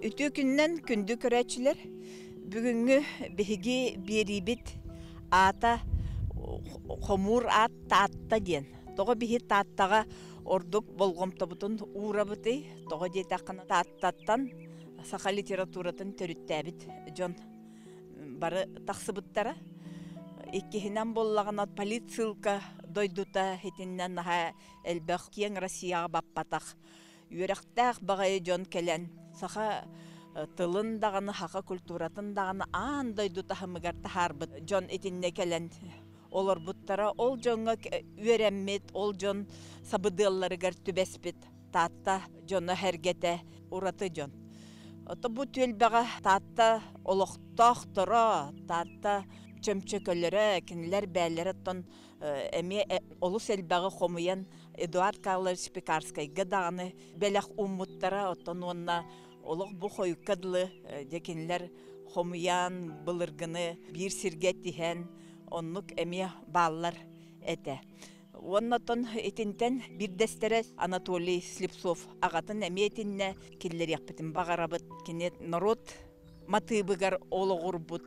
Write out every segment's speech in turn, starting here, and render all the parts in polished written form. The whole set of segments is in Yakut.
Үтүө күнүнэн күндү көрөөччүлэр! Бүгүҥҥү биһиги биэриибит аата Хомуур аат Таатта диэн. Тоҕо биһи Тааттаҕа ордук болҕомтобутун уурабытый? Тоҕо диэтэххинэ Тааттаттан саха литературатын төрүттээбит дьон бары тахсыбыттара. Иккиһинэн буоллаҕына политсыылка дойдута итиннэ наһаа элбэх киэҥ Россияҕа баппатах үөрэхтээх баҕайы дьон кэлэн саха тылын даҕаны, саха культуратын даҕаны аан дойду таһымыгар таһаарбыт дьон итиннэ кэлэн олорбуттара. Ол дьоҥҥо үөрэммит, ол дьон сабыдыалларыгар түбэспит Таатта дьоно-сэргэтэ ураты дьон. Ото бу түөлбэҕэ Таатта олохтоохторо, Таатта чөмчөкөлөрө, кинилэр бээлэрэ оттон эмиэ олус элбэҕи хомуйан Эдуард Карлович Пекарскайга даҕаны бэлэх ууммуттара, оттон уонна олох бу хойукка дылы дьэ кинилэр хомуйан былыргыны биир сиргэ тиһэн оннук эмиэ бааллар этэ. Уонна оттон итинтэн биирдэстэрэ Анатолий Слепцов аҕатын эмиэ итиннэ киллэриэхпитин баҕарабыт. Кини норуот матыыбыгар олоҕурбут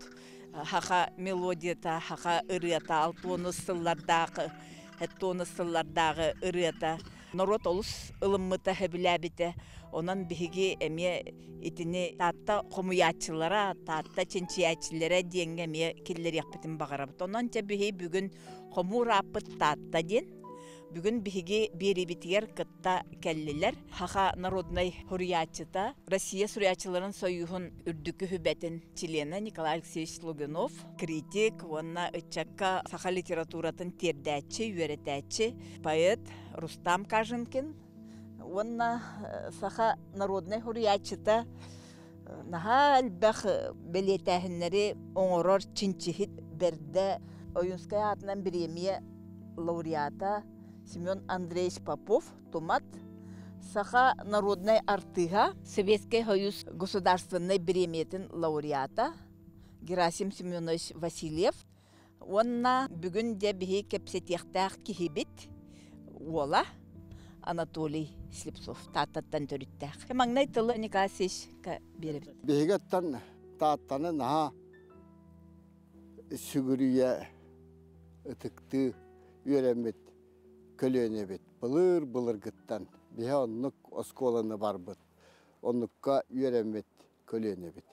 саха мелодията, саха ырыата, алтуонус сыллардаахы, хэттуонус сыллардааҕы ырыата норуот олус ылыммыта, сөбүлээбитэ. Онон биһиги эмиэ итини Таатта хомуйааччылара, Таатта чинчийээччилэрэ диэҥҥэ эмиэ киллэриэхпитин баҕарабыт. Онон дьэ биһи бүгүн хомуур ааппыт Таатта диэн. Бүгүн биһиги биэриибитигэр кытта кэллилэр Саха народнай суруйааччыта, Россия суруйааччыларын сойууһун үрдүкү сүбэтин чилиэнэ Николай Алексеевич Лугинов, критик уонна ыччакка саха литературатын тиэрдээччи, үөрэтээччи, поэт Рустам Каженкин уонна саха народнай суруйааччыта наһаа элбэх бэлиэтээһиннэри оҥорор чинчиһит бэрдэ Ойуунскай аатынан бириэмийэ лауреата Семен Андреевич Попов Тумат, Саха народнай артыыһа, Советскай Союз государственнай бириэмийэтин лауреата Герасим Семенович Васильев уонна бүгүн дьэ биһи кэпсэтиэхтээх киһибит уола Анатолий Слепцов Тааттаттан төрүттээх. Маҥнай тылы Николай Алексеевичка биэрэбит. Биһигиттэн Тааттаны наһаа сүгүрүйэ, ытыктыы үөрэммит көлүөнэбит. Былыр-былыргыттан биһи оннук оскуоланы барбыт, оннукка үөрэммит көлүөнэбит.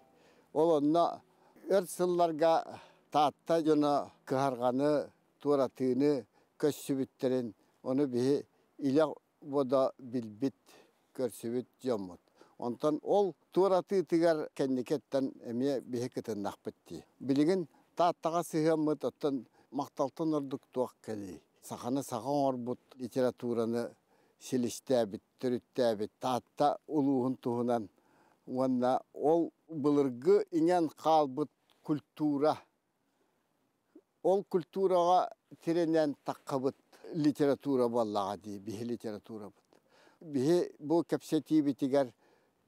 Ол онно өр сылларга Таатта дьоно кыһарҕаны, туоратыыны көрсүбүттэрин, ону биһи илэ бодо билбит, көрсүбүт дьоммут. Онтон ол туоратыытыгар кэнникиттэн эмиэ биһи кытыннахпыт дии. Билигин Тааттаҕа сыһыаммыт оттон махталтан ордук туох кэлиий? Саханы саха оҥорбут литератураны силистээбит, төрүттээбит Таатта улууһун туһунан уонна ол былыргы иҥэн хаалбыт культура ол культураҕа тирэнэн таххабыт литература буоллаҕа дии биһи литературабыт. Биһи бу кэпсэтиибитигэр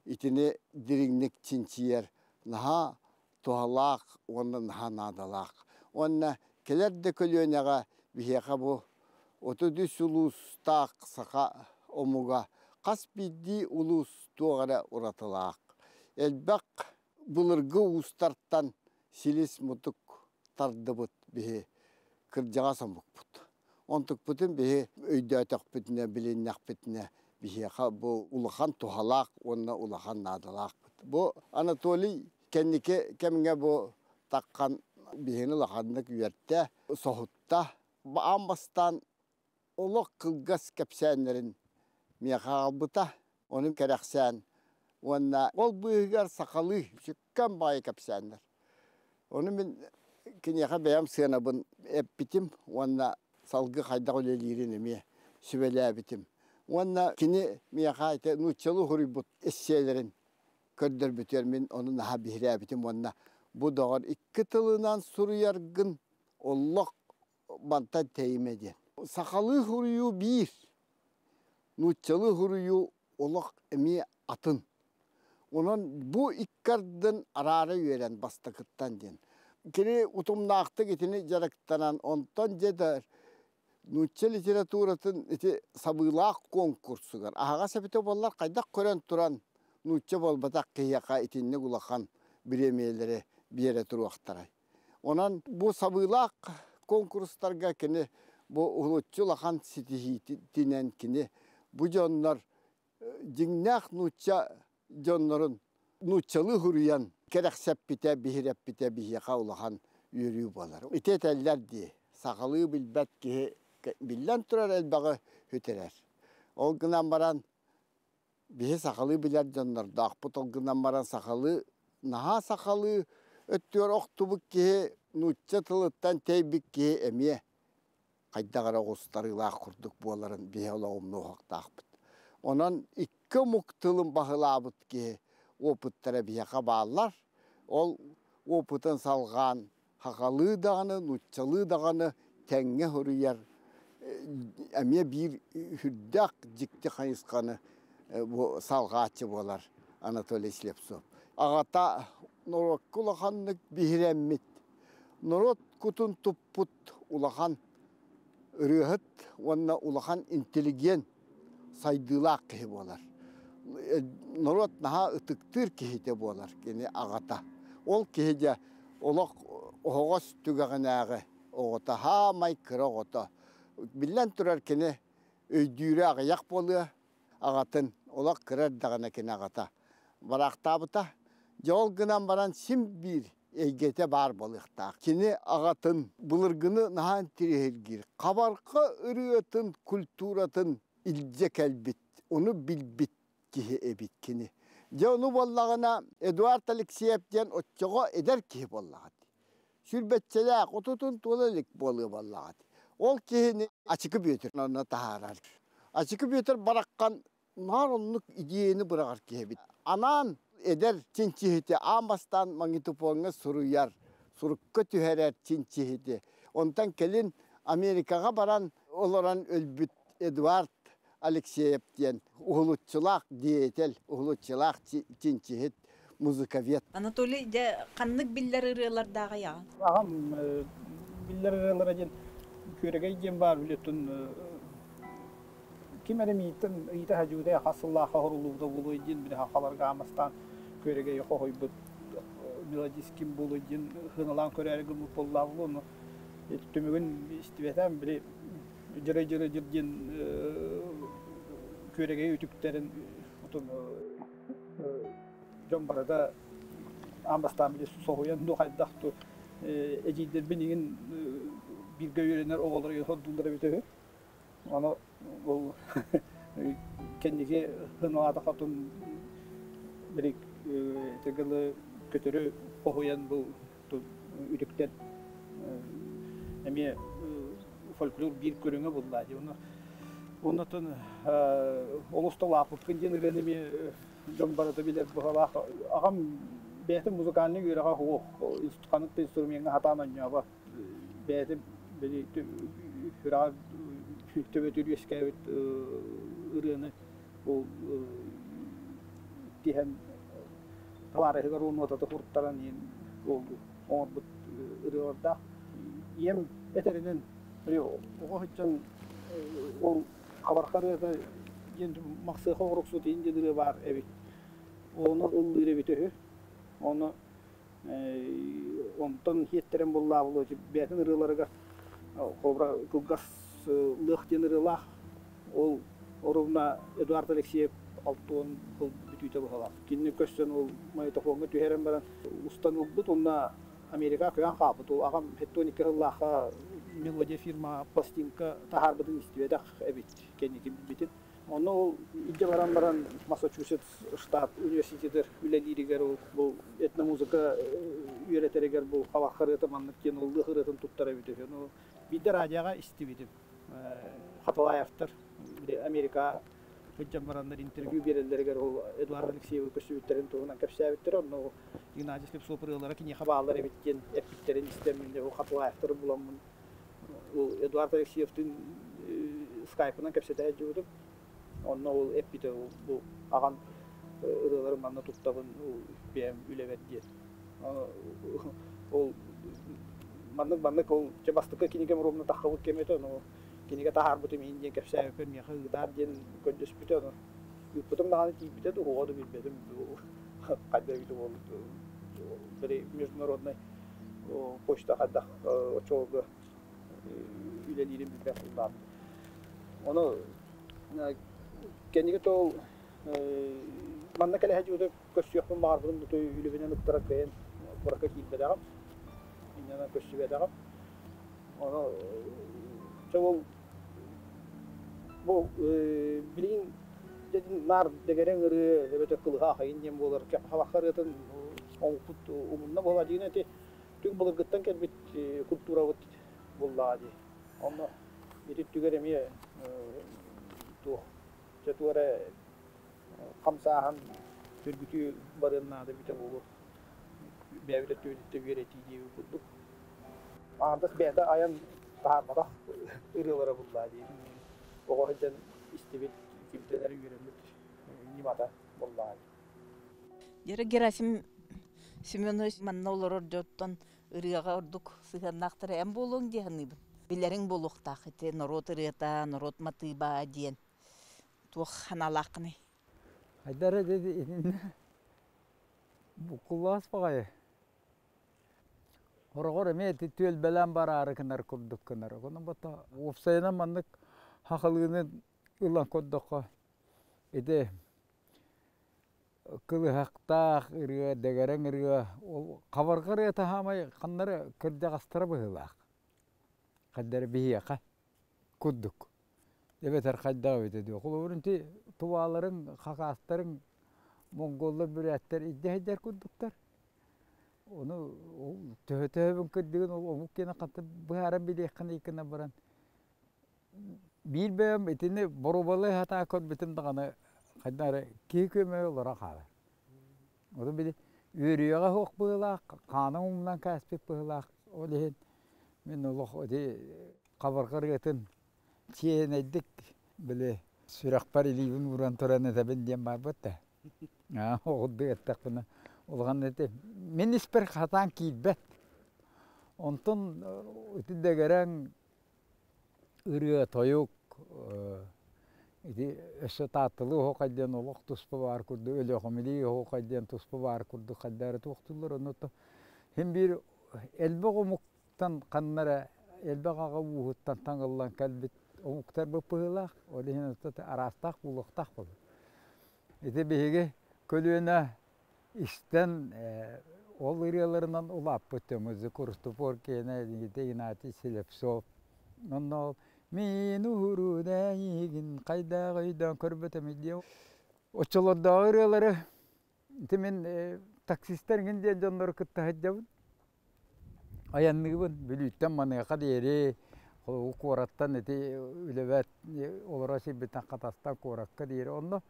итини дириҥник чинчийэр наһаа туһалаах уонна наһаа наадалаах. Уонна кэлэр да көлүөнэҕэ биһиэхэ бу 33 улуустаах саха омуга хас биирдии улуус туох эрэ уратылаах. Элбэх былыргы уустартан силис-мутук тардыбыт биһи кырдьаҕас омукпут. Онтукпутун биһи өйдөөтөхпүтүнэ, билиннэхпитинэ биһиэхэ бу улахан туһалаах уонна улахан наадалаахпыт. Бу Анатолий кэнники кэмҥэ бу таххан биһини улаханнык үөртэ, соһутта. Аан бастаан олох кылгас кэпсээннэрин миэхэ аҕалбыта. Ону кэрэхсээн уонна ол быыһыгар сахалыы сүккэн баайы кэпсээннэр. Ону мин киниэхэ бэйэм сыанабын эппитим уонна салгыы хайдах үлэлиирин эмиэ сүбэлээбитим. Уонна кини миэхэ ити нууччалыы суруйбут эсселэрин көрдөрбүтүгэр мин ону наһаа биһирээбитим уонна бу доҕор икки тылынан суруйаргын олох мантан тэйимэ диэн. Сахалыы суруйуу биир, нууччалыы суруйуу олох эмиэ атын. Онон бу икки ардын араара үөрэн бастакыттан диэн. Кини утумнаахтык итини дьарыктанан, онтон дьэ да нуучча литературатын ити сабыылаах конкурсугар аһаҕас эбитэ буоллар хайдах көрөн туран нуучча буолбатах киһиэхэ итинник улахан бириэмийэлэри биэрэ туруохтарай. Онон бу сабыылаах конкурстарга кини бу уһулуччу улахан ситиһиитинэн кини бу дьоннор дьиҥнээх нуучча дьоннорун нууччалыы суруйан кэрэхсэппитэ, биһирэппитэ биһиэхэ улахан үөрүү буолар. Ити этэллэр дии, сахалыы билбэт киһи биллэн турар элбэҕи сүтэрэр. Ол гынан баран биһи сахалыы билэр дьоннордоохпут, ол гынан баран сахалыы наһаа сахалыы өттүгэр охтубут киһи нуучча тылыттан тэйбит киһи эмиэ хайдах эрэ оҕустарыылаах курдук буоларын биһи олоҕумнуохтаахпыт. Онон икки омук тылын баһылаабыт киһи опыттара биһиэхэ бааллар. Ол опытын салҕаан сахалыы даҕаны, нууччалыы даҕаны тэҥҥэ суруйар эмиэ биир сүрдээх дьикти хайысханы бу салҕааччы буолар Анатолий Слепцов. Аҕата норуокка улаханнык биһирэммит, норуот кутун туппут улахан ырыаһыт уонна улахан интеллигент сайдыылаах киһи буолар. Норуот наһаа ытыктыыр киһитэ буолар кини аҕата. Ол киһи дьэ олох оһоҕос түгэҕинээҕи оҕото, хаамай кыра оҕото. Биллэн турар кини өйдүүрэ аҕыйах буолуо, аҕатын олох кыра эрдэҕинэ кини аҕата бараахтаабыта. Дьэ ол гынан баран син биир эйгэтэ баар буолуохтаах. Кини аҕатын былыргыны наһаа интириэһиргиир. Хабарха ырыатын, культуратын илдьэ кэлбит, ону билбит киһи эбит кини. Дьэ ону буоллаҕына Эдуард Алексеев диэн оччоҕо эдэр киһи буоллаҕа дии. Сүүрбэччэлээх, отутун туола илик буолуо буоллаҕа дии. Ол киһини Ачыкы Бүөтүр онно таһаарар. Ачыкы Бүөтүр бараххан наар оннук идиэйэни быраҕар киһи эбит. Анаан эдэр чинчиһити аан бастаан магнитофоҥҥа суруйар, сурукка түһэрэр чинчиһити. Онтон кэлин Америкаҕа баран олорон өлбүт Эдуард Алексеев диэн уһулуччулаах деятель, уһулуччулаах чинчиһит, музыковед. Анатолий, дьэ, ханнык биллэр ырыалардааҕый аҕаҥ? Аҕам биллэр ырыалара диэн Күөрэгэй диэн баар билеттун ким эрэ мииттэн ыйыта садьыытай хас сыллаахха оһоруллубута буолуой диэн били хахаларга аамастаан күөрэгэйи хоһуйбут мелодист ким буолуой диэн сыаналаан көрөөрү гыммыт буоллаах буолуо түмүгүн истибэтээм били дьыры-дьыры-дьыр диэн күөрэгэйи үтүктэрин отун дьон барыта аан бастаан били соһуйан ну хайдах ту эдьиийдэрбин иҥин бииргэ үөрэнэр оҕолор сордууллар эбитэ үһү. Ону ол кэнники сыаналаата хотун били тыгылы көтөрү хоһуйан бу үтүктэн эмиэ фольклор биир көрүҥэ булла дии. Ону оннотон олус да улааппыппын диэн ырыаны эмиэ дьон барыта билэр быһалаах. Аҕам бэйэтин музыкальнай үөрэҕэ суох, ханнык да инструмеҥҥа сатаан оонньообот. Бэйэтин били сүрэҕэр төбөтүгэр үөскээбит ырыаны ол тиһэн табаарыһыгар нуотата куртаран иһин ол оҥорбут ырыалардаах. Ийэм этэринэн оҕо сылдьан ол хабарха ырыата диэн Махсыаха оҕуруксут иһин диэн ырыа баар эбит. Ону ыллыыр эбит үһү. Ону онтон иһиэттэрэн буллаабыл бэйэтин ырыаларыгар холобура кылгас лыах диэн ырыалаах ол оруобуна Эдуард Алексеев 60 сыл бүтүүтэ быһалаах. Кинини көрсөн ол магнитофоҥҥа түһэрэн баран устан ылбыт уонна Америкаҕа көһөн хаалбыт. Ол аҕам 72 сыллаахха Мелодия фирма пластинка таһаарбытын истибэтэх эбит кэнники билбитим. Онно ол илдьэ баран баран Массачусетс штат университетыгар үлэлииригэр ол бу этномузыка үөрэтэригэр бу хабах ырыата маннык диэн ол лыах ырыатын туттар эбит үһү. Ону биирдэ радиоҕа истибитим. Хатылаевтар Америка сылдьан бараннар интервью биэрэллэригэр ол Эдуард Алексеевы көрсүбүттэрин туһунан кэпсээбиттэр. Онно Геннадий Слепцов ырыалара киниэхэ бааллар эбит диэн эппиттэрин истэммин ол Хатылаевтары буламмын ол Эдуард Алексеевтыын скайпынан кэпсэтэ сылдьыбытым. Онно ол эппитэ бу аҕам ырыаларын манна туттабын бэйэм үлэбэр диэн. Ол маннык-маннык ол дьэ бастакы кинигэм ровно таххабыт кэмэ этэ, ону кинигэ таһаарбытым иһин диэн кэпсээбиппэр миэхэ ыытаар диэн көрдөспүтэ ону. Ыыппытым даҕаны тиийбитэ да уһуга да билбэтим хайда эбитэ буолла били международнай почта хайдах оччолорго үлэлиирин билбэт буоллаҕым. Ону кэнники ол манна кэлэ сылдьыбыта көрсүөхпүн баҕарбытым да үлэбинэн ыктарар кыайан куоракка киирбэтэҕим. Инньэ көрсүбэтэҕим. Ону чэ ол бу билигин наар дэгэрэҥ ырыа эбэтэр кылыһах айын диэн буолар хабахха ырыатын оҥпут умунна буолла диэн ити түҥ былыргыттан кэлбит культурабыт буоллаҕа дии. Онно ити түгэр эмиэ туох дьэ туох эрэ хамсааһын сөргүтүү барыан наада эбитэ буолуо. Бэйэбит өттүбүтүттэн үөрэтии диэбит курдук. Аҥардас бэйэтэ айан таһаарбатах ырыалара буллаа дии. Оҕо сылдьан истибит, кимтэн эрэ үөрэммит ньымата буоллаҕа дии. Дьэ Герасим Семенович манна олорор дьоттон ырыаҕа ордук сыһыаннаахтара эн буолуоҥ дии саныыбын. Билэриҥ буолуохтаах ити норуот ырыата, норуот матыыба диэн туох санаалааххыный? Хайдара деді итиннэ буккуллаас баҕайы. Хороҕор эмиэ ити түөлбэлээн бараары гынар курдук гынар. Онон бата уопсайынан маннык хахалыыны ылан көрдөххө ити кылыһахтаах ырыа, дэгэрэҥ ырыа, ол хабарҕа ырыата хаамай ханнары кырдьаҕастара быһыылаах. Хайдары биһиэхэ курдук. Эбэтэр хайдах эбитэ дуу. Холобур ити тувааларыҥ, хакаастарыҥ, монголлар, бүрээттэр илдьэ сылдьар курдуктар. Ону ол төһө-төһөбүн кырдьыгын ол омук киэнэ хантан быһааран билиэххин ыйкына баран биир бэйэм итини боруобалыы сатаа көрбүтүм даҕаны хайдах эрэ киһи күөмэйэ олоро хаалар. Ону били үөрүйэҕэ суох быһыылаах, хааныҥ умнан кээспит быһыылаах. Ол иһин мин олох ити хабарҕа ырыатын чиэһинэйдик били сүрэхпэр илиибин ууран туран этэбин диэн баарбыт да. Оҕурдук эттэхпинэ улахан ити мин испэр хатаан киирбэт. Онтон ити дэгэрэҥ ырыа-тойук ити өссө Таатталыы оһуохай диэн олох туспа баар курдук, Өлүөхүмэлии оһуохай диэн туспа баар курдук хайдары туохтууллар онно син биир элбэх омуктан ханна эрэ элбэх аҕа ууһуттан таҥыллан кэлбит омуктар быһыылаах, ол иһин араастаах буолуохтаах буолар. Ити биһиги көлүөнэ истэн ол ырыаларынан улааппыт дьоммут Курступор киэнэ Игнатий Слепцов онно ол мин уһуруу эйигин хайдаах өйдөөн көрбөтөмүй диэн оччолордооҕу ырыалары ити мин таксистар иҥин диэн дьоннору кытта сылдьабын айанныыбын Бүлүүттэн маныаха диэри куораттан ити үлэбэт олоро сирбиттэн Хатастан куоракка диэри онно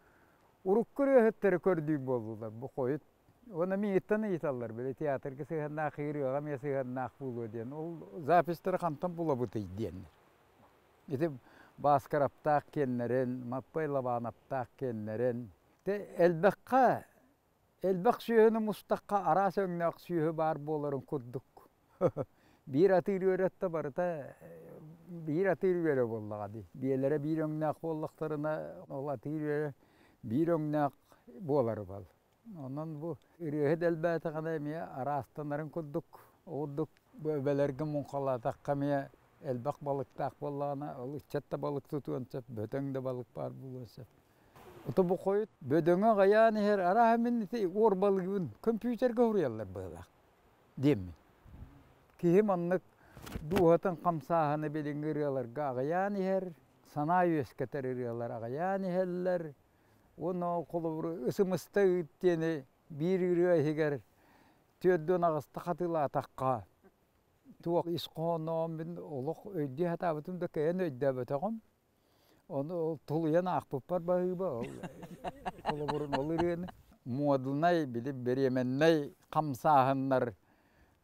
Урукку ырыаһыттары көрдүүр буоллулар бу хойут. Уонна миигиттэн ыйыталлар, били театрга сыһыаннаах, ырыаҕа эмиэ сыһыаннаах буолуо диэн. Ол записьтары хантан булабытый диэннэр. Ити Бааскараптаах киэннэрин, Маппай Лабаанаптаах киэннэрин. Те элбэххэ, элбэх сүөһүнү мустахха араас өҥнөөх сүөһү баар буоларын курдук. Биир атыыр үөрэтте барыта биир атыыр үөрэ буоллаҕа дии. Биэлэрэ биир өҥнөөх буоллахтарына, ол атыыр үөрэ биир өҥнөөх буолар бал. Онон бу ырыаһыт элбээтэҕинэ эмиэ араастанарын курдук, ордук бу эбэлэргэ муҥхалаатахха эмиэ элбэх балыктаах буоллаҕына, ол ыччат да балык тутуон сөп, бөдөҥ да балык баар буолуон сөп. Ото бу хойут бөдөҥө аҕыйаан иһэр, арааһа мин ити уорбалыыбын компьютерга суруйаллар быһыылаах. диэммин. Киһи маннык дууһатын хамсааһына билиҥҥи ырыаларга аҕыйаан иһэр, санаа үөскэтэр ырыалар аҕыйаан иһэллэр. Уонна холобур ысымыста ыыт диэни биир ырыа иһигэр 48-та хатылаатахха туох ис хоһоонноҕун мин олох өйдүү сатаабытым да кыайан өйдөөбөтөҕүм. Ону ол тулуйан аахпыппар баһыыба ол холобурун ол ырыаны муодунай били бириэмэннэй хамсааһыннар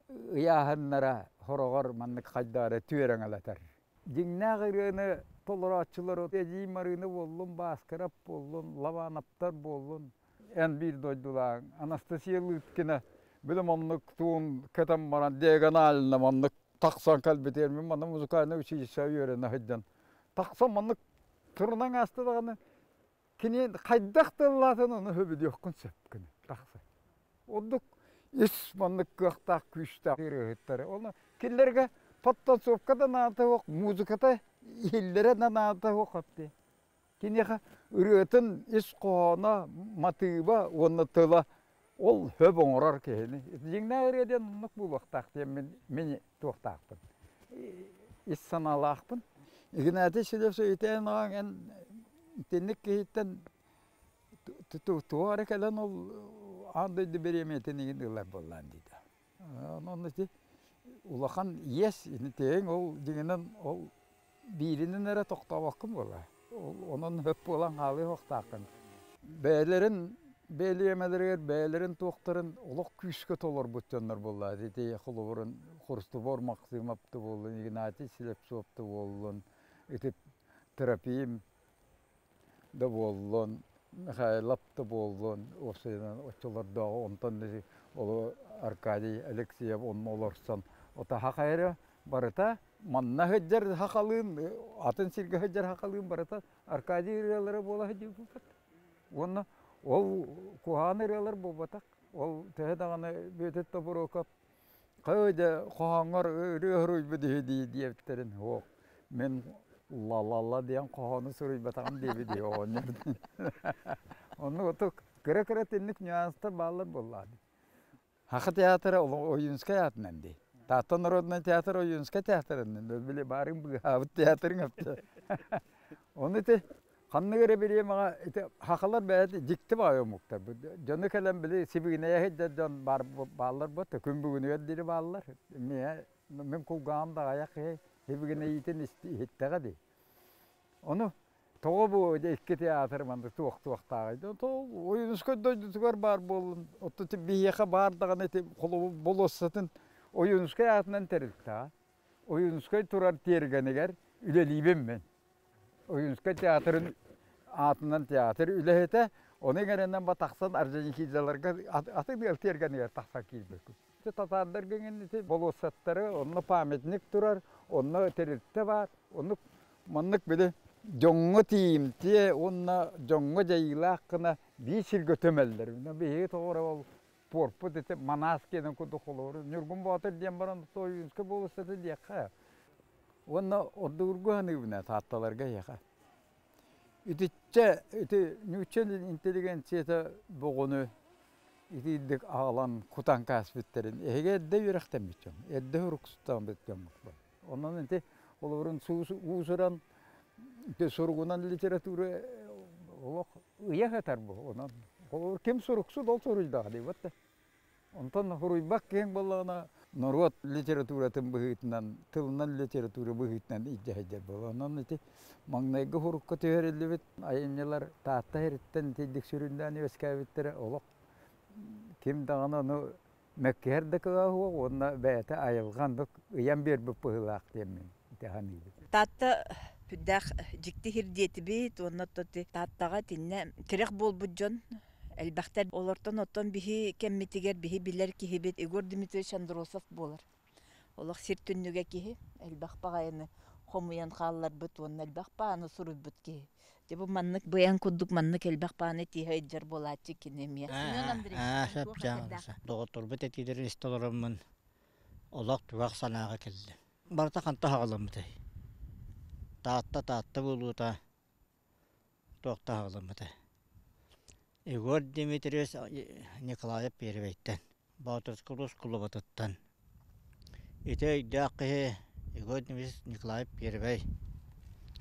ыйааһыннара хороҕор маннык хайдаары түөрэҥэлэтэр. Дьиҥнээх ырыаны толорооччулар Эдьиий Марыына буоллун, Бааскарап буоллун, Лабаанаптар буоллун, эн биир дойдулааҥ Анастасия Лыткина билим оннук туун кэтэн баран диагонально маннык тахсан кэлбитигэр мин манна музыкальнай училище үөрэнэ сылдьан тахсан маннык турунан ааста даҕаны. Кини хайдах тыллаатын ону сөбүлүөххүн сөп гына тахсар. Ордук ис маннык кыахтаах күүстээх ырыаһыттары. Оны кинилэргэ подтасовка да наада суох, музыката иһиллэрэ да наада суох апти. Киниэхэ ырыатын ис хоһооно, матыыба уонна тыла ол хөп оҥорор киһини. Дьиҥнээх ырыа диэн оннук буолуохтаах диэн мин, мин туохтаахпын. Ис санаалаахпын. Игнатий Селевцев итэн аҕаҥ эн итинник киһиттэн туох эрэ кэлэн ол аан дойду бириэмийэтин игин ылар буоллаан диэтэ. Онон ити улахан иэс итиэҥ ол дьиҥинэн ол бииринэн эрэ тохтообоккун буолаа. Онон хөп буолан хаалыа суохтааххын. Бэйэлэрин бэлиэмэлэригэр бэйэлэрин туохтарын олох күүскэ толорбут дьоннор буоллаа. Ити холобурун Хрустубор Максимов да буоллун, Игнатий Слепцов да буоллун, ити Трофим да буоллун, Михайлов да буоллун, уопсайынан оччолордооҕу онтон ол Аркадий Алексеев онно олорсон отаха хайра барыта манна сылдьар сахалыын, атын сиргэ сылдьар сахалыын барыта Аркадий ырыалара буола сылдьыбыппыт. Уонна ол куһаҕан ырыалар буолбатах. Ол төһө даҕаны Бүөтүр Тобуруокап Хаа дьэ хоһооҥҥор ырыа суруйбут үһү дии диэбиттэрин суох мин ла-ла-ла диэн хоһоону суруйбатаҕым диэбит үһү оҕонньор. Оннук отук кыра-кыра итинник нюанстар бааллар буоллаҕа дии. Саха театра Ойуунскай аатынан дии. Таатта народнай театр Ойуунскай театрынан били баарыҥ быыһаабыт театрыҥ апта. Ону ити Ханнык эрэ бириэмэҕэ ити сахалар бэйэтэ дьикти баҕайы омуктар. Дьону кэлэн били сибигинэйэ сылдьар дьон баар бааллар буолта күн бүгүнүгэр диэри бааллар. Миэ мин кулгааҕым да аҕыйах киһи сибигинэйиитин иһиттэҕэ дии. Ону тоҕо бу икки театр маннык туох-туохтааҕый? Ойуунускай дойдутугар баар буоллун, оттон биһиэхэ баар даҕаны ити холобур болуоссатын Ойуунускай аатынан тэрилтэҕэ. Ойуунускай турар тиэргэнигэр үлэлиибин мин. Ойуунускай театрын аатынан театр үлэһитэ, ону иҥэринэн ба тахсан Орджоникидзеларга атын ыал тиэргэнигэр тахсан киирбиппит. Татаардарга иҥин ити болуоссаттары, онно памятник турар, онно тэрилтэ баар, оннук маннык били дьоҥҥо тиийимтиэ уонна дьоҥҥо дьайыылаах гына биир сиргэ түмэллэр. Биһиги тоҕо эрэ ол пуорпут ити Манаас киэнин курдук холобур Ньургун Боотур диэн баран Ойуунскай болуоссата диэххэ. Уонна ордугургу саныыбын Таатталарга эһиэхэ. Итиччэ ити нуучча интеллигенцията боҕону итиирдик аҕалан кутан кааспыттарын эһиги эрдэ үөрэхтэммит дьон, эрдэ уруксуттаммыт дьоммут. Онон ити олорун уусуран ити суругунан литература олох ыйа сытар бу. Онон холобур ким суруксут ол суруйдаҕа дии бат. Онтон суруйбат киһиҥ буоллаҕына норуот литературатын быһыытынан, тылынан литература быһыытынан илдьэ сылдьар буолар. Онон ити маҥнайгы сурукка түһэриллибит айымньылар Таатта сириттэн итинник сүрүннээн үөскээбиттэрэ олох ким даҕаны ону мөккүһэр да кыаҕа суох уонна бэйэтэ айылҕа оннук ыйан биэрбит быһыылаах диэммин ити саныыбын. Таатта сүрдээх дьикти сир диэтибит уонна Тааттаҕа итиннэ тирэх буолбут дьон элбэхтэр. Олортон оттон биһи кэммитигэр биһи билэр киһибит Егор Дмитриевич Андросов буолар. Олох сир түннүгэ киһи, элбэх баҕайыны хомуйан хаалларбыт уонна элбэх бааны суруйбут киһи. Дьэ бу маннык быйаҥ курдук маннык элбэх бааны тииһэ илдьэр буолааччы кини эмиэ. Семен Андреевич, сөп Доҕотторбут этиилэрин истэ олороммун олох тугах санааҕа кэллим. Барыта ханта хаҕаламмытай? Таатта Таатта буолуута туох таһаҕаламмыта. Егор Дмитриевич Николаев Первэйтэн, Боотурскай улуус кулубатыттан. Ити өйдөөх киһи Егор Дмитриевич Николаев Первэй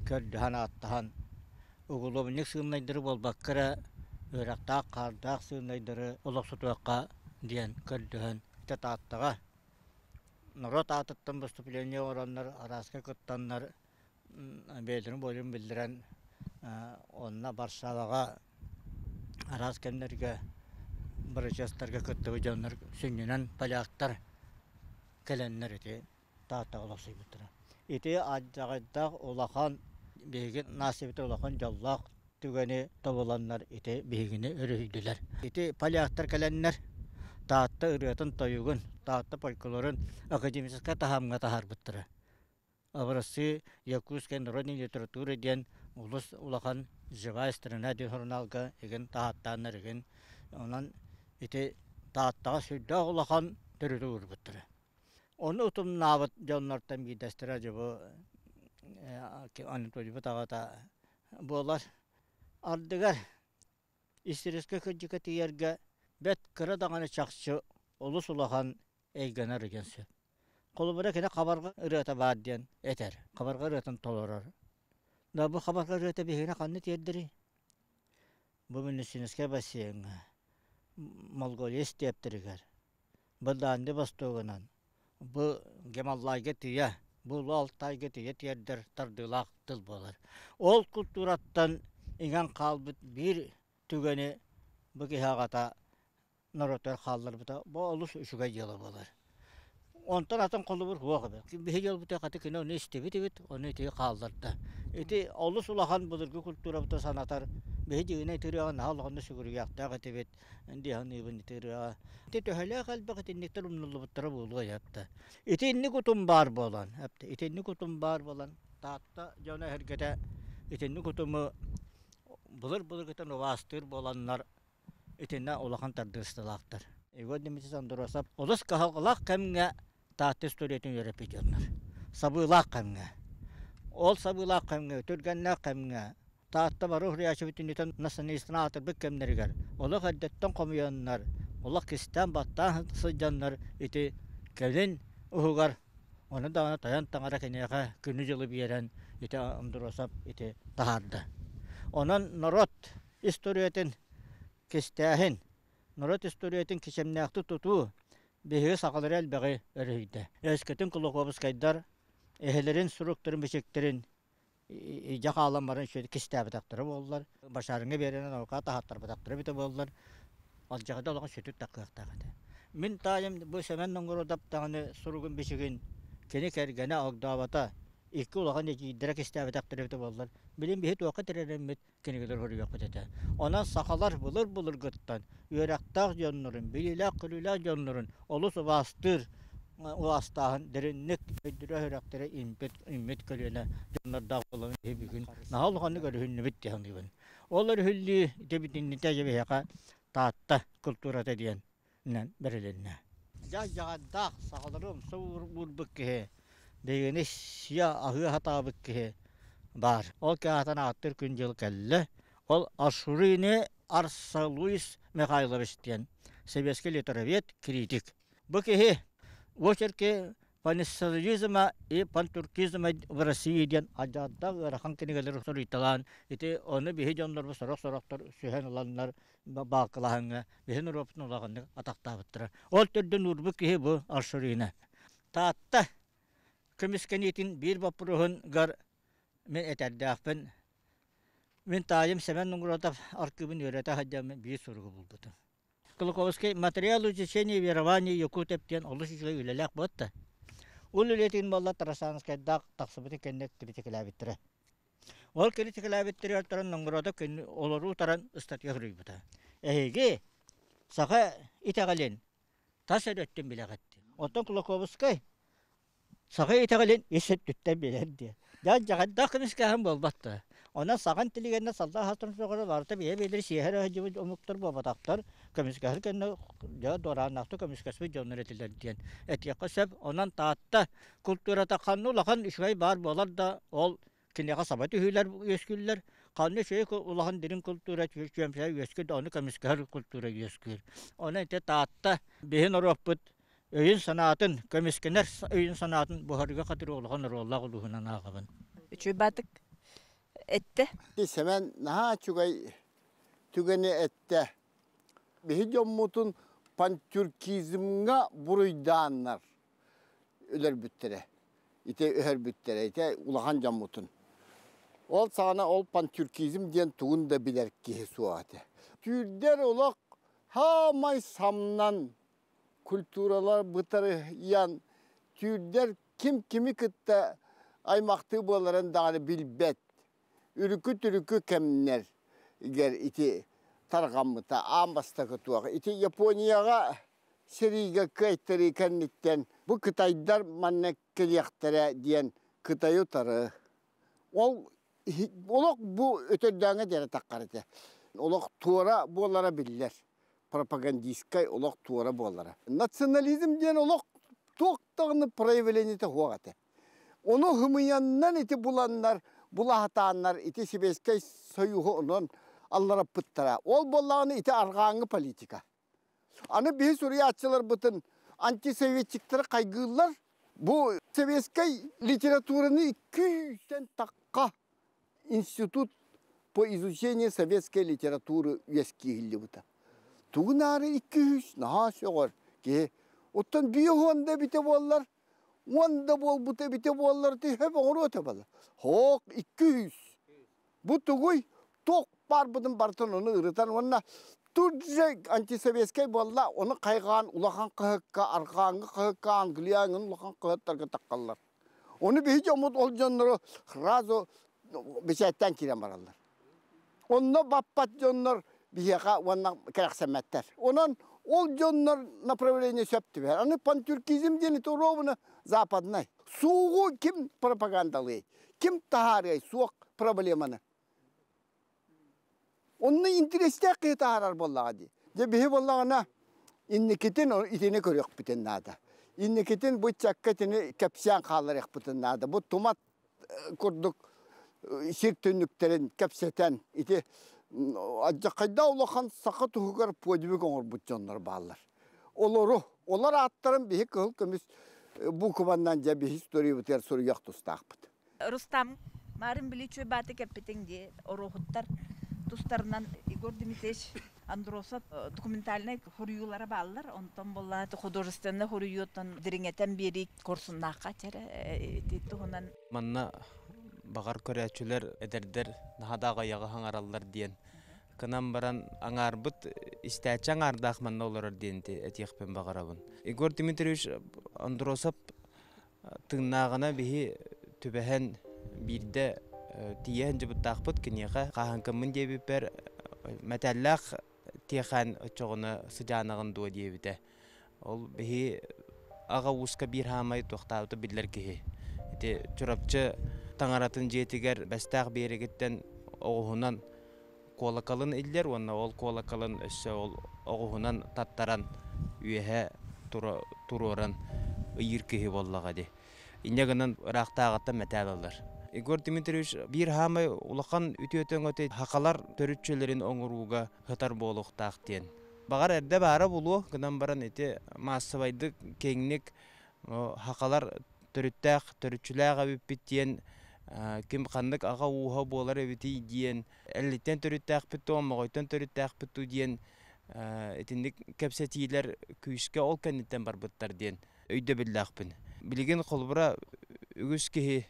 көрдөһөн ааттаһан уголовник сыыннайдары буолбакка эрэ үөрэхтээх хаардаах сыыннайдары олохсутуохха диэн көрдөһөн ити Тааттаҕа норуот аатыттан выступление оҥороннор арааска кыттаннар бэйэлэрин буойун биллэрэн онно Варшаваҕа араас кэмнэргэ бырачыастарга кыттыбыт дьоннор сүнньүнэн поляктар кэлэннэр ити Тааттаҕа олохсуйбуттара. Ити алдьархайдаах улахан биһиги нациябыт улахан дьоллоох түгэни тобуланнар ити биһигини өрүһүйдүлэр. Ити поляктар кэлэннэр Таатта ырыатын-тойугун, Таатта фольклорун академическай таһымҥа таһаарбыттара. Образцы якутской народной литературы диэн олус улахан Живая страна диэн сурунаалга игин таһааттааннар игин. Онон ити Тааттаҕа сүрдээх улахан төрүтү уурбуттара. Ону утумнаабыт дьоннортон биирдэстэрэ дьэ бу Анатолийбыт аҕата буолар. Ардыгар историческай кырдьыкка тиийэргэ бэрт кыра даҕаны чахчы олус улахан эйгэни арыйан сөп. Холобура, кини хабарҕа ырыата баар диэн этэр. Хабарҕа ырыатын толорор. Да бу хабарҕа ырыата биһигини ханна тиэрдэрий? Бу медицинскэй бассейҥҥа, Монголия истиэптэригэр, бу Дальний Востогунан, бу Гималайга тиийэ, бу Улуу Алтайга тиийэ тиэрдэр тардыылаах тыл буолар. Ол култуураттан иҥэн хаалбыт биир түгэни бу киһи аҕата норуотугар хаалларбыта бу олус үчүгэй дьыала буолар. Онтон атын холобур суох эбит. Биһиги дьолбутугар хата кини ону истибит эбит, ону ити хаалларда. Ити олус улахан былыргы культурабытын санатар. Биһи дьиҥинэ ити ырыаҕа наһаа улаханнык сүгүрүйүөхтээх этибит дии саныыбын ити ырыаҕа. Ити төһөлөөх элбэх итинниктэр умнуллубуттара буолуой эптэ. Итинник утум баар буолан, эптэ итинник утум баар буолан Таатта дьоно эһэргэтэ итинник утуму былыр-былыргыттан убаастыыр буоланнар итиннэ улахан тардыысталаахтар. Егор Дмитриевич Андросов олус кыһалҕалаах кэмҥэ Таатта историятын үөрэппит дьоннор. Сабыылаах кэмҥэ. Ол сабыылаах кэмҥэ, түргэннээх кэмҥэ Таатта бары уһуйааччы бүтүннүтэн националистан аатырбыт кэмнэригэр олох эрдэттэн хомуйаннар, олох кистээн баттаан сылдьаннар ити кэлин уһугар ону даҕаны тойон таҥара киниэхэ күнү-дьылы биэрэн ити Андросов ити таһаарда. Онон норуот историятын кистээһин, норуот историятын кичэмнээхтик тутуу биһиги сахалары элбэҕи өрүһүйдэ. Өскөтүн Кулаковскайдар эһэлэрин суруктарын-бичиктэрин илдьэ хаалан баран үчүгэй кистээбэтэхтэрэ буоллар, башарыҥҥа биэрэн наукаҕа таһааттарбатахтара эбитэ буоллар, алдьархайда олоҕун сүтүк таххыахтаах этэ. Мин таайым бу Сэмэн Нонгородов даҕаны суругун-бичигин кини кэргэнэ огдообото икки улахан эдьиийдэрэ кистээбэтэхтэрэ эбитэ буоллар, билин биһи туохха тирэнэммит кинигэлэр суруйуохпут этэ. Онон сахалар былыр-былыргыттан үөрэхтээх дьоннорун, билиилээх-көрүүлээх дьоннорун олус убаастыыр убаастааһын дириҥник өйдөрө үөрэхтэрэ импит иммит көлүөнэ дьоннордоох буолан киһи бүгүн наһаа улаханнык өрүһүннүбүт дии саныыбын. Ол өрүһүллүү ити биһиэхэ Таатта култуурата диэн бэрилиннэ. Дьаҕардаах сахалары умса уурбут киһи, биһигини сиэ аһыы сатаабыт киһи баар. Ол киһи ааттыыр күн-дьыл кэллэ. Ол Ашурини Арсалуис Михайлович диэн советский литровед, критик. Бу киһи очерки панисоциализма и пантюркизма в России диэн адьааддаах ыарахан кинигэлэри суруйталаан ити ону биһи дьоннорбут сорох-сорохтор сүһэн ыланнар баалкылаһыҥҥа биһи норуоппутун улаханнык атахтаабыттара. Ол төрдүн уурбут киһи бу Аршурина. Таатта көмүскэниитин биир боппуруоһугар мин этэрдээхпин. Мин таайым Сэмэн Нугуратов аркыыбын үөрэтэ сылдьаммын биир суругу булбутум. Кулаковскай материал изучения верования якутов диэн олус үчүгэй үлэлээх буотта. Ол үлэтин буолла Тарасанскайдаах тахсыбытын кэннэ критикэлээбиттэрэ. Ол критикэлээбиттэригэр туран Нонгородов олоруу таран ыстатыйа суруйбута. Эһиги саха итэҕэлин тас эрэ өттүн билэҕит. Оттон Кулаковскай Саха итэҕэлин ис өттүттэн билэр диэн. Дьэ, дьаҕайдаах көмүскээһин буолбат да. Онон сахан тилигэннэ саллаа хастан соҕуру барыта бэйэ-бэйэлэри сиэһэр сылдьыбыт омуктар буолбатахтар. Көмүскэһэр кэннэ дьэ дуорааннаахтык көмүскэспит дьоннор этилэр диэн этиэххэ сөп. Онон Таатта култуурата ханна улахан үчүгэй баар буолар да, ол киниэхэ саба түһүүлэр үөскүүллэр. Ханна үчүгэй улахан дириҥ култуура чүөмсэ үөскүүр да, ону көмүскэһэр култуура үөскүүр. Онон ити Таатта биһи норуоппут өйүн-санаатын, көмүскэнэр өйүн-санаатын буһарыыга хатыры улахан оруоллаах улууһунан ааҕабын. Үчүгэй баатык этте. Сэмэн наһаа үчүгэй түгэни эттэ. Биһи дьоммутун пантюркизмҥа буруйдааннар өлөрбүттэрэ. Ити өһөрбүттэрэ, ити улахан дьоммутун. Ол саҕана ол пантюркизм диэн тугун да билэр киһи суох этэ. Түүрдэр олох хаамай самнан культуралар бытарыйан түүрдэр ким кими кытта аймахтыы буоларын даҕаны билбэт үрүкү-түрүкү кэмнэригэр ити тарҕаммыта аан бастакы туох ити Японияҕа сэриигэ кыайтарыы кэнниттэн бу кытайдар манна кэлиэхтэрэ диэн Кытайы утары ол. Олох бу өтөрдөөҥө диэри таххар этэ. Олох туора буолара биллэр. Пропагандистскай олох туора буолара. Национализм диэн олох туох даҕаны проявлениета суох этэ. Ону хымыйаннан ити буланнар, булаһатааннар ити Сэбиэскэй Союһу онон аллараппыттара. Ол буоллаҕына ити арҕааҥҥы политика. Аны биһи суруйааччыларбытын антисоветчиктары хайгыыллар. Бу советскай литератураны икки тахха институт по изучению советской литературы үөскииһиллибитэ. Тугунаары 200 наһаа сөҕөр киһи. Оттон биир да эбитэ буоллар, 10 да буолбута эбитэ буоллар, төһө оҥоруо этэ буолла. Хоок 200. Бу тугуй? Туох баарбытын барытын ону ырытан уонна тут же антисоветскай буолла, ону хайҕаан улахан хаһыкка, арҕааҥҥы хаһыкка, Англияҥын улахан хаһыттарга таххаллар. Ону биһи дьоммут ол дьоннору сразу бэчээттээн киирэн бараллар. Онно баппат дьоннор биһиэхэ уонна кэрэхсэммэттэр. Онон ол дьоннор направление сөп түбэһэр. Аны пантюркизм диэн это ровно западный. Суугу ким пропагандалыай? Ким таһаарыай суох проблеманы? Онно интэриэстээх киһи таһаарар буоллаҕа дии. Дьэ биһи буоллаҕына инникитин итини көрүөхпүтүн наада. Инникитин бу ыччакка итини кэпсээн хаалларыахпытын наада. Бу тумат курдук сир түннүктэрин кэпсэтэн ити алдьархайдаах улахан саха туһугар подвиг оҥорбут дьоннор бааллар. Олору, олор ааттарын биһи кыһыл көмүс буукубаннан дьэ биһи историябытыгар суруйуох тустаахпыт. Рустам, марын биличү бааты кэппитиҥ дии ороһуттар тустарынан Егор Дмитриевич Андросов документальнай хоруйуулара бааллар. Онтон буолла художественнай хоруйуутун дириҥэтэн биэрии курсуннаахха чэрэ ити туһунан. Манна баҕар көрөөччүлэр эдэрдэр наһаа да аҕыйаҕы хаҥараллар диэн гынан баран аҥаарбыт истээччи аҥаардаах манна олорор диэн этиэхпин баҕарабын. Егор Дмитриевич Андросов тыыннааҕына биһи түбэһэн биирдэ тиийэн дьыбыттаахпыт киниэхэ хаһааҥкыммын диэбиппэр мэтээллээх тиэхээн оччоҕуна сыдьаанаҕын дуо диэбитэ. Ол биһи аҕа ууска биир хаамай туохтаабыта биллэр киһи. Ити Чурапчы таҥаратын дьиэтигэр Бэстээх биэрэгиттэн оҕуһунан куолакалын иллэр уонна ол куолакалын өссө ол оҕуһунан таттаран үөһэ туруоран ыйыыр киһи буоллаҕа дии. Инньэ гынан ыраахтааҕыттан мэтээл ылар. Егор Дмитриевич биир хаамай улахан үтүө-өҥөтө хахалар төрүччүлэрин оҥорууга сытар буолуохтаах диэн. Баҕар эрдэ баара булуо, гынан баран ити маассабайдык киэҥник хахалар төрүттээх, төрүччүлээх эбиппит диэн ким ханнык аҕа ууһа буолар эбитий диэн эллиттэн төрүттээхпит дуу, омоҕойтон төрүттээхпит дуу диэн итинник кэпсэтиилэр күүскэ ол кэнниттэн барбыттар диэн өйдөбүллээхпин. Билигин холобура үгүс киһи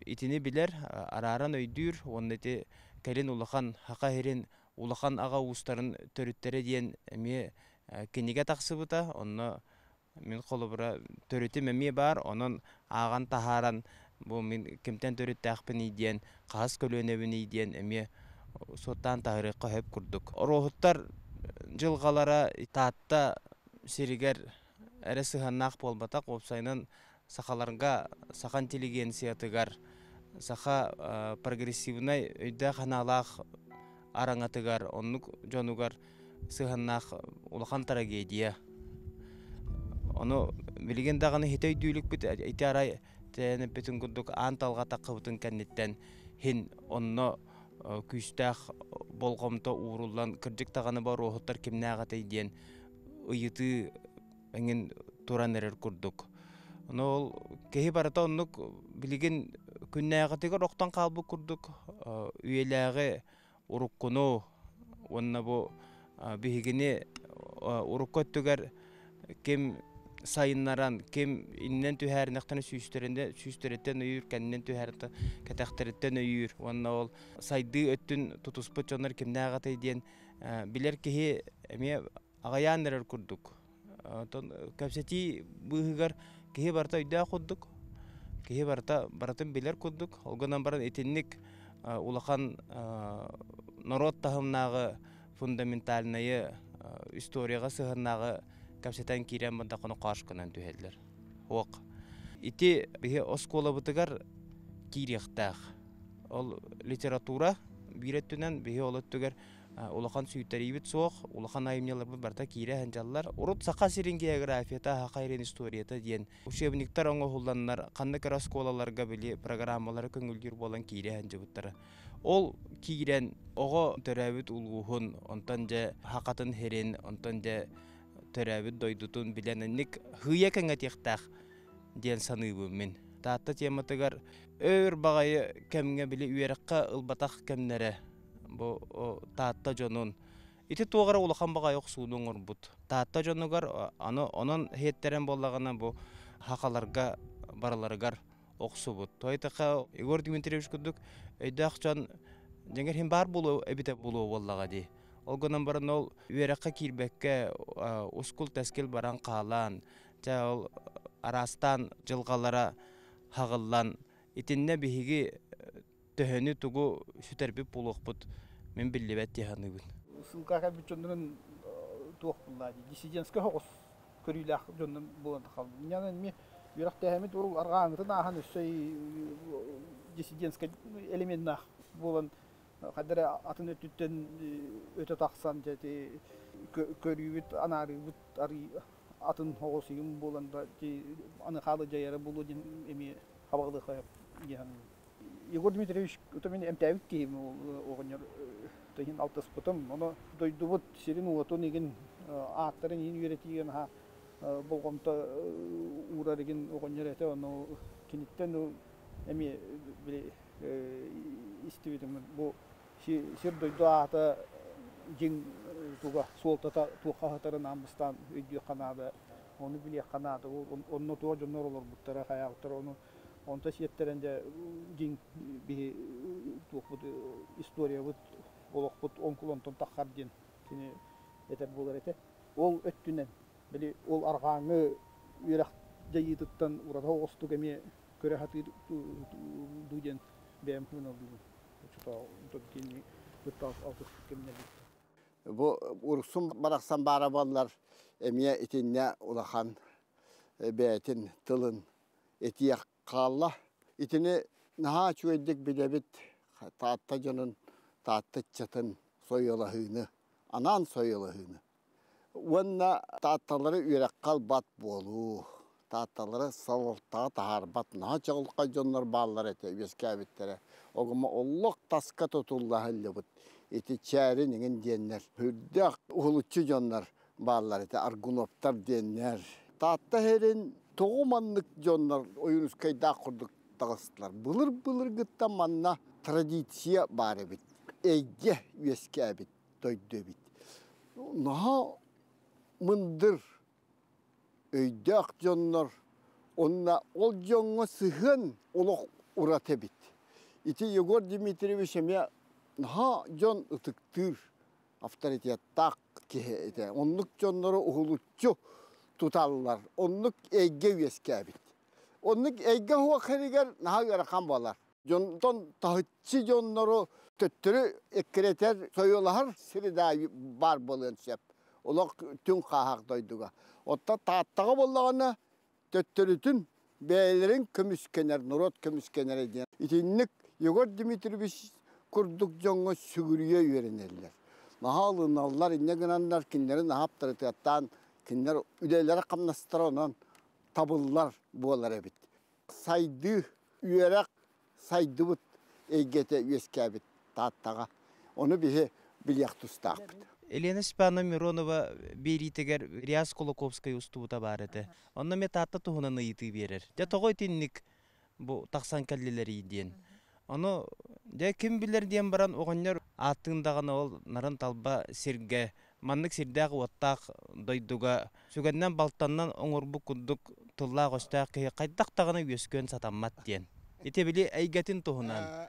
итини билэр, арааран өйдүүр уонна ити кэлин улахан Саха сирин улахан аҕа уустарын төрүттэрэ диэн эмиэ кинигэ тахсыбыта. Онно мин холобура төрүтүм эмиэ баар, онон ааҕан таһааран бу мин кимтэн төрүттээхпиний диэн, хаһыс көлүөнэбиний диэн эмиэ суоттаан таһырыахха сөп курдук. Оруоһуттар дьылҕалара Таатта сиригэр эрэ сыһыаннаах буолбатах, уопсайынан сахаларга, саха интеллигенциятыгар, саха прогрессивнай өйдөөх-санаалаах араҥатыгар, оннук дьонугар сыһыаннаах улахан трагедия. Ону билигин даҕаны хитэ өйдүүлүкпүт ити арай тээн эппитин курдук аан талҕа таххыбытын кэнниттэн хин онно күүстээх болҕомто ууруллан кырдьык даҕаны боруоһуттар кимнээх этэй диэн ыйытыы эҥин туран эрэр курдук. Ону ол киһи барыта оннук билигин күннээҕитигэр охтон хаалбыт курдук үйэлээҕи уруккуну уонна бу биһигини урукку өттүгэр ким сайыннаран, ким иннинэн түһээринэхтэрин сүүстэриттэн өйүүр, кэннинэн түһээр кэтэхтэриттэн өйүүр уонна ол сайдыы өттүн тутуспут дьоннор кимнээх этэй диэн билэр киһи эмиэ аҕыйаан эрэр курдук. Оттон кэпсэтии быыһыгар киһи барыта өйдөөх курдук, киһи барыта барытын билэр курдук. Ол гынан баран итинник улахан норуот таһымнааҕы фундаментальнайы историяҕа сыһыаннааҕы кэпсэтэн киирэн бардаххына хоошкунан түһэллэр. Уох. Ити биһи оскуолабытыгар киириэхтээх. Ол литература биир өттүнэн биһи ол өттүгэр улахан сүүйтэриибит суох, улахан айымньыларбыт барыта киирэ сылдьаллар. Урут Саха сирин географията, Саха сирин историята диэн учебниктар оҥоһулланнар, ханнык эрэ оскуолаларга били программалары көҥүллүүр буолан киирэ сылдьыбыттара. Ол киирэн оҕо төрөөбүт улууһун, онтон дьэ Хахатын сирин, онтон дьэ төрөөбүт дойдутун билэн инник хыйа кэҥэтиэхтээх диэн саныыбын мин. Таатта тематыгар өр баҕайы кэмҥэ били үөрэххэ ылбатах кэмнэрэ бу Таатта дьонун ити туох эрэ улахан баҕайы охсууну оҥорбут. Таатта дьонугар аны онон иһиттэрэн буоллаҕына бу хахаларга барыларыгар охсубут. Тойтаха Егор Дмитриевич курдук өйдөөх дьон дьиҥэр иһин баар буолуо эбитэ буолуо буоллаҕа дии. Ол гынан баран ол үөрэххэ киирбэккэ ускул-тэскил баран хаалан, дьэ ол араастаан дьылҕалара хаҕыллан итиннэ биһиги төһөнү тугу сүтэрбит буолуохпут мин биллибэт дии саныыбын. Ссылка кэлбит дьоннорун туох буллаа дии диссидентскэй соҕус көрүүлээх дьоннор буолан хаалбыт. Инньэ эмиэ үөрэхтээһиммит ол арҕааҥҥытын ааһан өссө диссидентскэй элеменнаах буолан хайда эрэ атын өттүттэн өтө тахсан дьэ ити көрүүбүт анаарыыбыт арыы атын оҕус игин буолан да аны хаалы дьайара буолуо диэн эмиэ хабаҕалыахха диэн Егор Дмитриевич ото мин эмтээбит киһим оҕонньор иһин алтыспытым. Ону дойдубут сирин-уотун игин ааттарын иһин үөрэтиигэ наһаа болҕомто уурар игин оҕонньор этэ. Ону киниттэн эмиэ били истибитим. Бу сир-дойду аата дьиҥ туга суолтата туохха сытарын аан бастаан өйдүөххэ наада. Ону билиэххэ наада. Онно туох дьоннор олорбуттара, хайаабыттара ону Онто сиэттэрэн дьэ дьиҥ биһи туохпут историябыт, олохпут оҥкул онтон таххар диэн кини этэр буолар этэ. Ол өттүнэн били ол арҕааҥҥы үөрэх дьайыытыттан ураты оҕустук эмиэ көрө сатыыр дуу диэн бэйэм сыаналыыбын. Оччотооҕу кини кытта алтыспыт кэмнэрбит. Бу уруксун барахсан баара буоллар эмиэ итиннэ улахан бэйэтин тылын этиэх хаалла. Итини наһаа үчүгэйдик билэбит Таатта дьонун, Таатта ыччатын сойуолаһыыны, анаан сойуолаһыыны. Уонна Таатталары үөрэххэ ылбат буолуу, Таатталары салалтаҕа таһаарбат наһаа чаҕылхай дьоннор бааллар этэ үөскээбиттэрэ. Огума олох таска тутулла сылдьыбыт ити чээрин иҥин диэннэр үрдээх уһулуччу дьоннор бааллар этэ Аргуновтар диэннэр. Таатта иһэрин тоҕо маннык дьоннор Ойуунускайдаах курдук таҕыстылар. Былыр-былыргыттан манна традиция баар эбит. Эйгэ үөскээбит дойду эбит. Наһаа мындыр өйдөөх дьоннор онно ол дьоҥҥо сыһыан олох ураты эбит. Ити Егор Дмитриевич эмиэ наһаа дьон ытыктыыр авторитеттаах киһи этэ. Оннук дьоннору уһулуччу туталлар. Оннук эйгэ үөскээбит. Оннук эйгэ суох хэригэр наһаа ыарахан буолар. Дьонтон таһыччы дьоннору төттөрү эккирэтэр, сойуолаһар сири да баар буолуон сөп. Олох түҥ хааһах дойдуга. Оттон Тааттаҕа буоллаҕына төттөрүтүн бэйэлэрин көмүскэнэр, норуот көмүскэнэрэ диэн. Итинник Егор Дмитриевич курдук дьоҥҥо сүгүрүйэ үөрэнэллэр. Наһаа ылыналлар, инньэ гынаннар кинилэри наһаа аптарытыаттаан кинилэр үлэлэрэ-хамнастара онон табыллар буолар эбит. Сайдыы, үөрэх сайдыбыт эйгэтэ үөскээбит Тааттаҕа. Ону биһи билиэх тустаахпыт. Елена Степановна Миронова биэриитигэр Риас Кулаковскай устубута баар этэ. Онно эмиэ Таатта туһунан ыйытыы биэрэр. Дьэ тоҕо итинник бу тахсан кэллилэрий диэн. Ону дьэ ким билэр диэн баран оҕонньор ааттыын даҕаны ол нарын талба сиргэ маннык сирдээх-уоттаах дойдуга сүгэннэн балтаннан оҥорбут курдук тыллаах-өстөөх киһи хайдах даҕаны үөскүөн сатаммат диэн. Ити били эйгэтин туһунан.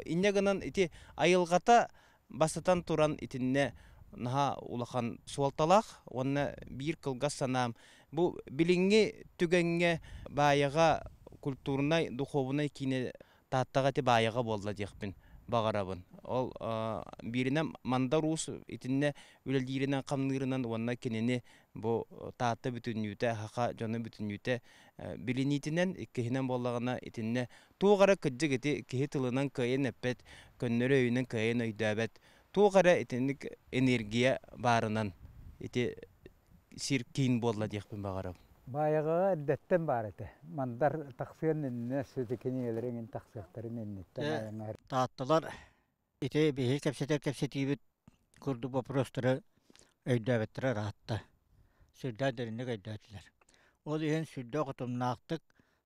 Инньэ гынан ити айылҕата бастатан туран итиннэ наһаа улахан суолталаах уонна биир кылгас санаам бу билиҥҥи түгэҥҥэ Баайаҕа культурнай, духуобунай киинэ Тааттаҕа ити Баайаҕа буолла диэхпин. баҕарабын. Ол бииринэн Мандар Уус итиннэ үлэлииринэн хамныырынан уонна кинини бу Таатта бүтүннүүтэ, саха дьоно бүтүннүүтэ билиниитинэн, иккиһинэн буоллаҕына итиннэ туох эрэ кырдьык ити киһи тылынан кыайан эппэт, көннөрү өйүнэн кыайан өйдөөбөт, туох эрэ итинник энергия баарынан ити сир киин буолла диэхпин баҕарабын. Баайаҕаҕа эрдэттэн баар этэ. Мандар тахсыан иннинэ сүдү кинигэлэр эҥин тахсыахтарын инниттэн айаҥар. Таатталар ити биһиги кэпсэтэр кэпсэтиибит курдук боппуруостары өйдөөбөттөрө ыраатта. Сүрдээх дириҥник өйдөөтүлэр. Ол иһин сүрдээх утумнаахтык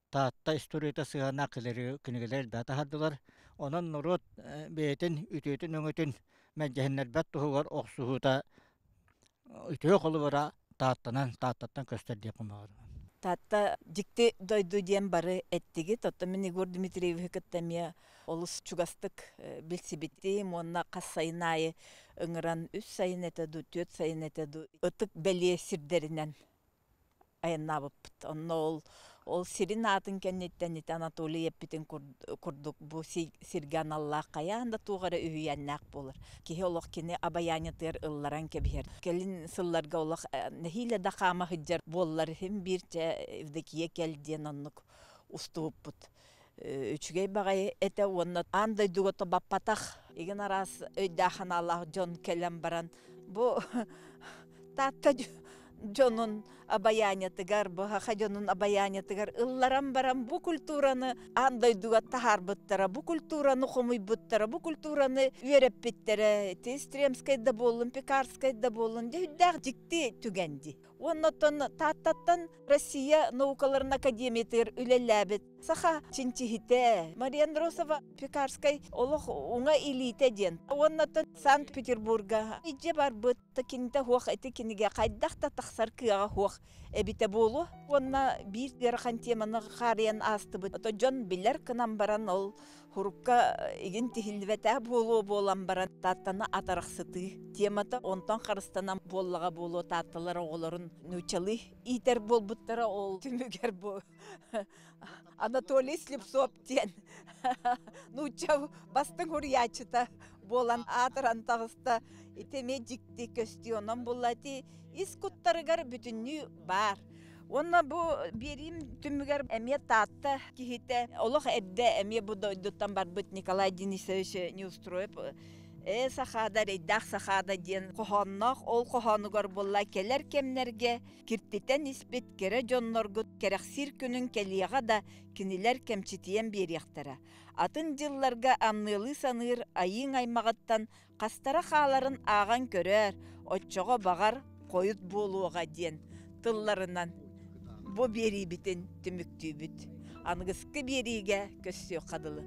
Таатта историята сыһыаннаах кинигэлэр элбэҕи таһаардылар. Онон норуот бэйэтин үтүөтүн-өҥөтүн мэлдьэһиннэрбэт туһугар охсуһуута үтүө холобура Тааттанан, Тааттаттан көстөр диэхпин баҕарабын. Таатта дьикти дойду диэн бары эттигит. Оттон мин Егор Дмитриевиһы кытта эмиэ олус чугастык билсибитим уонна хас сайын аайы ыҥыран үс сайын этэ дуу, түөрт сайын этэ дуу ытык бэлиэ сирдэринэн айаннаабыппыт. Онно ол ол сирин аатын кэнниттэн ити Анатолий эппитин курдук бу сиргэ аналлаах хайаан да туох эрэ үһүйээннээх буолар. Киһи олох кини обаянитыгар ылларан кэбиһэр. Кэлин сылларга олох нэһиилэ да хаама сылдьар буоллар иһин биир чэ Евдокия кэл диэн оннук устубуппут. Үчүгэй баҕайы этэ уонна аан дойдуга тобаппатах игин араас өйдөөх-санаалаах дьон кэлэн баран бу Таатта дьонун обаянятыгар, бу саха дьонун обаянятыгар ылларан баран бу культураны аан дойдуга таһаарбыттара, бу культураны хомуйбуттара, бу культураны үөрэппиттэрэ. Ити Стремскэй да буоллун, Пекарскай да буоллун, дьэ үрдээх дьикти түгэн дии. Уонна оттон Тааттаттан Россия наукаларын академиятыгар үлэлээбит саха чинчиһитэ Мария Андросова Пекарскай олох уҥа илиитэ диэн. Уонна оттон Санкт-Петербурга илдьэ барбыт кинитэ суох ити кинигэ хайдах да тахсар кыаҕа суох эбитэ буолуо. Уонна биир ыарахан теманы хаарыйан аастыбыт. Ото дьон билэр гынан баран ол Хурукка игин тиһиллибэтэх буолуо буолан баран Тааттаны атарахсытыы темата онтон харыстанан буоллаҕа буолуо Таатталар оҕолорун нууччалыы иитэр буолбуттара ол түмүгэр бу Анатолий Слепцов диэн нуучча бастыҥ уруйааччыта буолан аатыран таҕыста. Ити эмиэ дьикти көстүү онон булла ити ис куттарыгар бүтүннүү баар. Уонна бу биэриим түмүгэр эмиэ Таатта киһитэ олох эрдэ эмиэ бу дойдуттан барбыт Николай Денисович Неустроев ээ сахаада эрэйдээх сахаада диэн хоһоонноох ол хоһоонугар буолла кэлэр кэмнэргэ киртитэн испит кэрэ дьонноргут кэрэхсиир күнүн кэлиэҕэ да кинилэр кэмчитийэн биэриэхтэрэ. Атын дьылларга амныалыы саныыр айыыҥ аймаҕыттан хастара хааларын ааҕан көрөөр, оччоҕо баҕар хойут буолуоҕа диэн тылларынан бу биэриибитин түмүктүүбүт. Аныгыскы биэриигэ көрсүөххэ дылы.